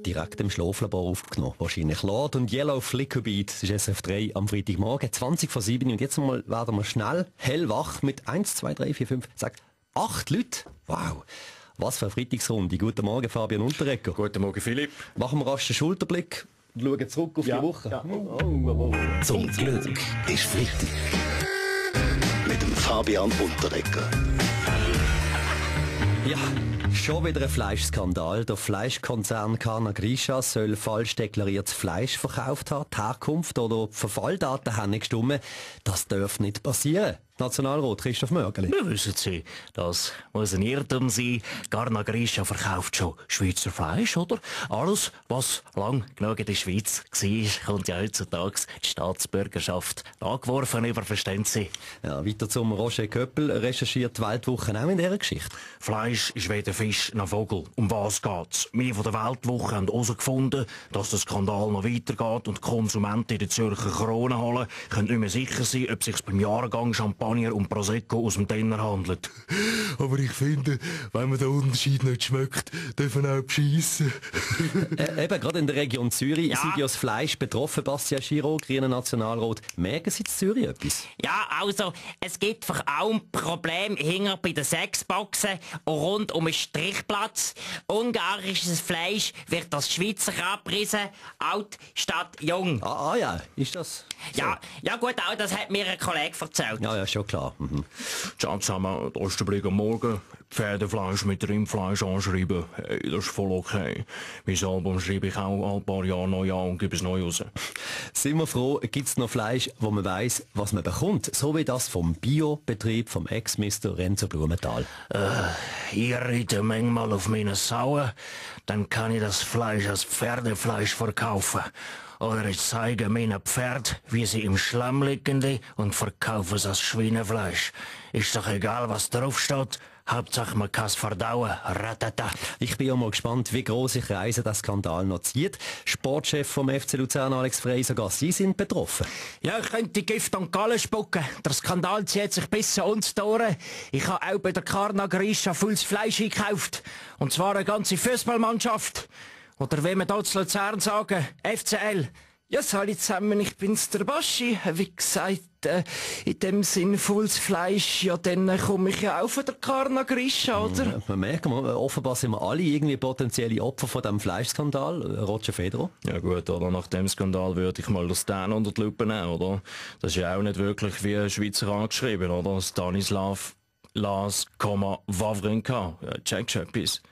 direkt im Schlaflabor aufgenommen. Wahrscheinlich Lord und Yellow Flickerbeat. Das ist SRF 3 am Freitagmorgen, 20 vor 7. Und jetzt mal werden wir schnell hellwach mit 1, 2, 3, 4, 5, 6, 8 Leuten. Wow. Was für eine Freitagsrunde. Guten Morgen, Fabian Unterreger. Guten Morgen, Philipp. Machen wir rasch den Schulterblick und schauen zurück auf die Woche. Ja. Zum Glück ist Freitag. Mit dem Fabian Unterreger. Ja, schon wieder ein Fleischskandal. Der Fleischkonzern Carna Grischa soll falsch deklariertes Fleisch verkauft haben. Die Herkunft oder die Verfalldaten haben nicht gestimmt. Das darf nicht passieren. Nationalrat Christoph Mörgeli. Wir wissen Sie, das muss ein Irrtum sein. Carna Grischa verkauft schon Schweizer Fleisch, oder? Alles, was lang genug in der Schweiz war, kommt ja heutzutage die Staatsbürgerschaft angeworfen über, verstehen Sie? Ja, weiter zum Roger Köppel recherchiert die Weltwoche auch in dieser Geschichte. Fleisch ist weder Fisch noch Vogel. Um was geht's? Wir von der Weltwoche haben herausgefunden, dass der Skandal noch weitergeht und die Konsumenten in der Zürcher Krone holen können nicht mehr sicher sein, ob es sich beim Jahrgang Champagner und Prosecco aus dem Tenner handelt. Aber ich finde, wenn man den Unterschied nicht schmeckt, dürfen auch beschissen. Eben, gerade in der Region Zürich sind ja das Fleisch betroffen. Bastian Giraud, Grüner Nationalrat. Merken Sie in Zürich etwas? Ja, also, es gibt vor allem Probleme hinter bei den Sechsboxen und rund um den Strichplatz. Ungarisches Fleisch wird als Schweizer abgerissen, alt statt jung. Ja, ist das so? Ja gut, auch das hat mir ein Kollege erzählt. Ja, schon klar. Mhm. Ciao zusammen, da ist der Blick am Morgen. Pferdefleisch mit Rindfleisch anschreiben, hey, das ist voll okay. Mein Album schreibe ich auch ein paar Jahre neu an und gebe es neu raus. Sind wir froh, gibt es noch Fleisch, wo man weiss, was man bekommt? So wie das vom Biobetrieb vom Ex-Mister Renzo Blumenthal. Ich reite manchmal auf meine Sauen, dann kann ich das Fleisch als Pferdefleisch verkaufen. Oder ich zeige meinen Pferd, wie sie im Schlamm liegen und verkaufe es als Schweinefleisch. Ist doch egal, was drauf steht. Hauptsache man kann es verdauen. Ratata. Ich bin ja mal gespannt, wie grosse Kreise der Skandal noch zieht. Sportchef vom FC Luzern, Alex Frey, sogar Sie sind betroffen. Ja, ich könnte Gift und Gallen spucken. Der Skandal zieht sich bis an uns die Ohren. Ich habe auch bei der Carna Grischa volles Fleisch eingekauft. Und zwar eine ganze Fußballmannschaft. Oder wie wir hier zu Luzern sagen, FCL. Ja, alle zusammen, ich bin's, der Baschi. Wie gesagt, in dem Sinn volles Fleisch, ja, dann komme ich ja auch von der Carna Grischa, oder? Man merkt, offenbar sind wir alle irgendwie potenzielle Opfer von diesem Fleischskandal. Roger Federer. Ja gut, oder nach dem Skandal würde ich mal das Dan unter die Lupe nehmen, oder? Das ist ja auch nicht wirklich wie ein Schweizer angeschrieben, oder? Stanislav Lars, Wawrinka. Ja, check etwas.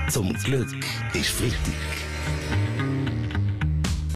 Zum Glück ist Freitag.